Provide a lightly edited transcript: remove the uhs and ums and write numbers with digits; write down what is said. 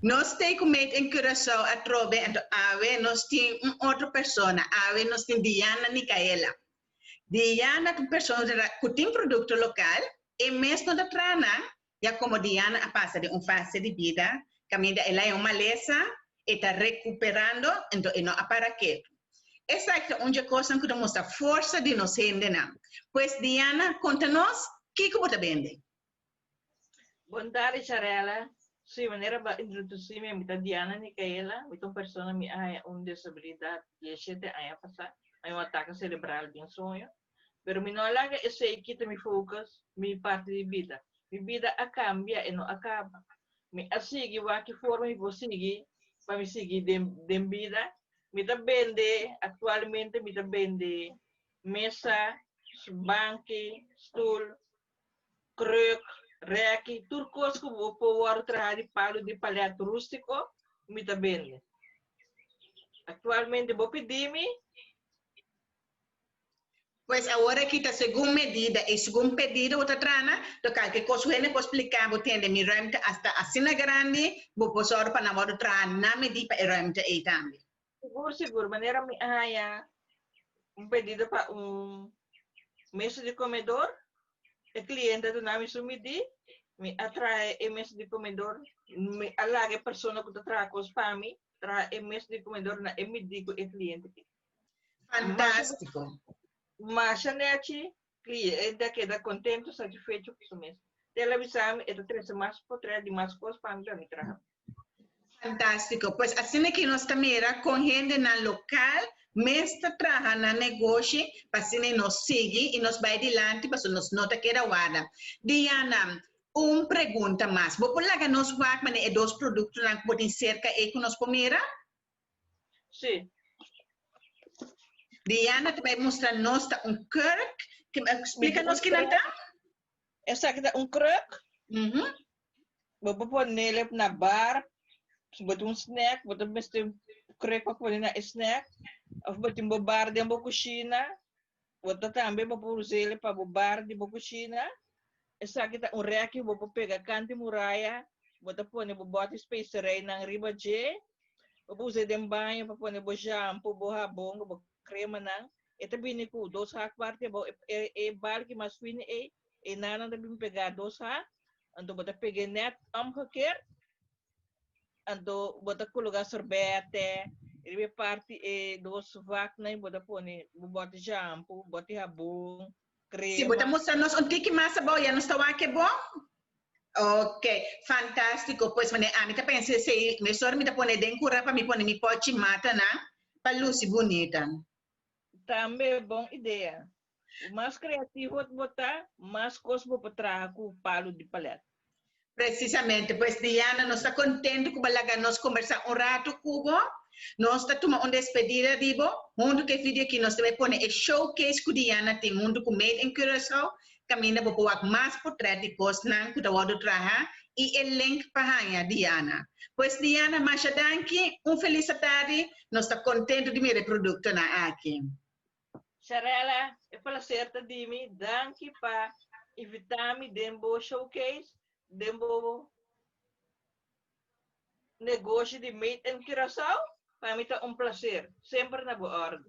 Nos ta ku Made in Curaçao atrobe, anto awe nos tin un otro persona. Awe nos tin Diana Micaela. Diana ta un persona ku tin produkto lokal, e mes no ta traha, ya komo Diana a pasa den un fase di bida, kaminda el a haña un malesa, e ta rekuperando, anto e no a para ketu. Esaki ta un di e kosnan ku ta mustra forsa di nos hendenan. Pues Diana, konta nos, kiko bo ta bende? Bon tardi, Charela. Sí, manera bo a introdusí mi, mi ta Diana Micaela. Mi ta un persona, mi a haña un desabilidat 17 aña pasá. Haña un atake serebral den soño. Pero mi no a laga esei kita mi focus, mi parti di bida. Mi bida a kambia, e no a kaba. Mi a sigui wak ki forma mi por sigui pa mi sigui den bida. Mi ta bende, aktualmente mi ta bende mesa, banki, stul, kruk, rèki, tur kos ku bo por wòrdu traha di palu di palèt rústiko, mi ta bende. Aktualmente bo pidi mi. Pues awor aki ta segun medida i segun pedido bo ta traha, to kalke kos ku hende por splika bo tende mi ruimte asta asina grandi, bo por sòru pa nan wòrdu traha na medí pa e ruimte ei tambe. Sigur, sigur. Manera mi a haña un pedido pa un mesa di komedor, e kliente a duna mi su midí, mi a traha e mesa di komedor, mi a laga e persona ku ta traha kos pa mi traha e mesa di komedor na e midí ku e kliente ke. Fantástiko. Masha nechi, kliente a keda kontentu, satisfecho ku su mesa. Te el a bisa mi e ta trese mas potrèt di mas kos pa mi pa mi traha. Fantástiko. Pues asina ki nos ta mira kon hendenan lokal mes ta traha nan negoshi pa asina nos sigui i nos bai dilanti pasobra nos no ta keda warda. Diana, un pregunta mas. Bo por laga nos wak manera e dos produktonan ku bo tin serka ei ku nos por mira? Sí. Diana ta bai mustra nos ta un kurk. Splika nos kinan ta. Esaki ta un kruk. Bo por ponele na bar. Si bo tin un snack, bo ta mester kruk pa pone na e snack. Of bo tin bo bar den bo kushina, bo ta tambe bo por us'el pa bo bar di bo kushina. Esaki ta un rèki ku bo por pega kant di muraya, bo ta pone bo bòt di spesereinan riba dje. Bo por us'é den baño pa pone bo shampo, bo habon ku bo kremanan. E ta bini ku dos hak parti abou. E balki mas fini ei, e nannan ta bin pegá dos hak. Anto bo ta peg'é nèt omgekeerd. Anto bo ta koloká sorbete riba e parti e dos vaknan bo ta pone bo bòt di shampo, bòt di habon, Si bo ta krema. mustra nos un tiki mas abou ya nos ta wak e bon? Ok, fantástiko. Pues manera ami ta pensa esei, mesora mi ta pone den kura pa mi pone mi pochi matanan pa lusi bunita. Tambe bon idea. Mas kreativo bo ta, mas kos bo por traha ku palu di palet. Precisamente. Pues Diana, nos ta contento cu bo a laga nos conversa un rato cu bo. Nos ta tuma un despedida di bo. Hunto cu e video aki nos ta bay pone e showcase cu Diana tin hunto cu Made in Curaçao, caminda bo por wak mas portret di cosnan cu ta wordo traha y e link pa haña Diana. Pues Diana, masha danki, un feliz atardi. Nos ta contento di mira e productonan aki. Sharella, e placer ta di mi. Danki pa invita mi den bo showcase, den bo negoshi di Made in Curaçao. Pa mi ta un placer. Semper na bo orde.